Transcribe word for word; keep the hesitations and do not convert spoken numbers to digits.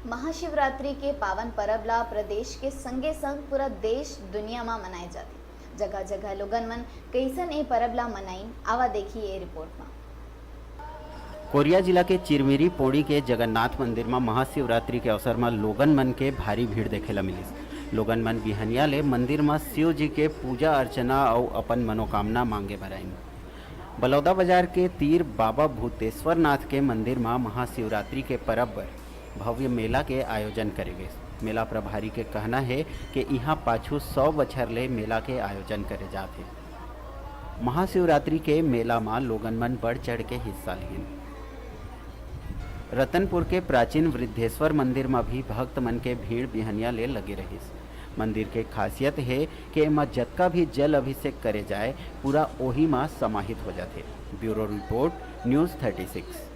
महाशिवरात्रि के पावन परब ला प्रदेश के संगे संग पूरा देश दुनिया मा मनाए जाथे। जगह जगह लोगन मन कइसन ए परब ला मनाइन, आवा देखी ए रिपोर्ट मा। कोरिया जिला के चिरमिरी पोड़ी के जगन्नाथ मंदिर म महाशिवरात्रि के अवसर म लोगन मन के भारी भीड़ देखे ल मिलिस। लोगन मन बिहनिया ले मंदिर म शिव जी के पूजा अर्चना अउ अपन मनोकामना मांगे बर आइन। बलौदा बाजार के तीर बाबा भूतेश्वर नाथ के मंदिर म महाशिवरात्रि के परब बर भव्य मेला के आयोजन करे गिस। मेला प्रभारी के कहना हे कि इहां पाछू सौ बछर ले मेला के आयोजन करे जात हे। महाशिवरात्रि के मेला म लोगन मन बढ़ चढ़ के हिस्सा लिहिन। रतनपुर के प्राचीन वृद्धेश्वर मंदिर म भी भक्त मन के भीड़ बिहनिया ले लगे रहिस। मंदिर के खासियत हे कि एमा जतका भी जल अभिषेक करे जाए, पूरा ओही म समाहित हो जाथे। Bureau report, news thirty six.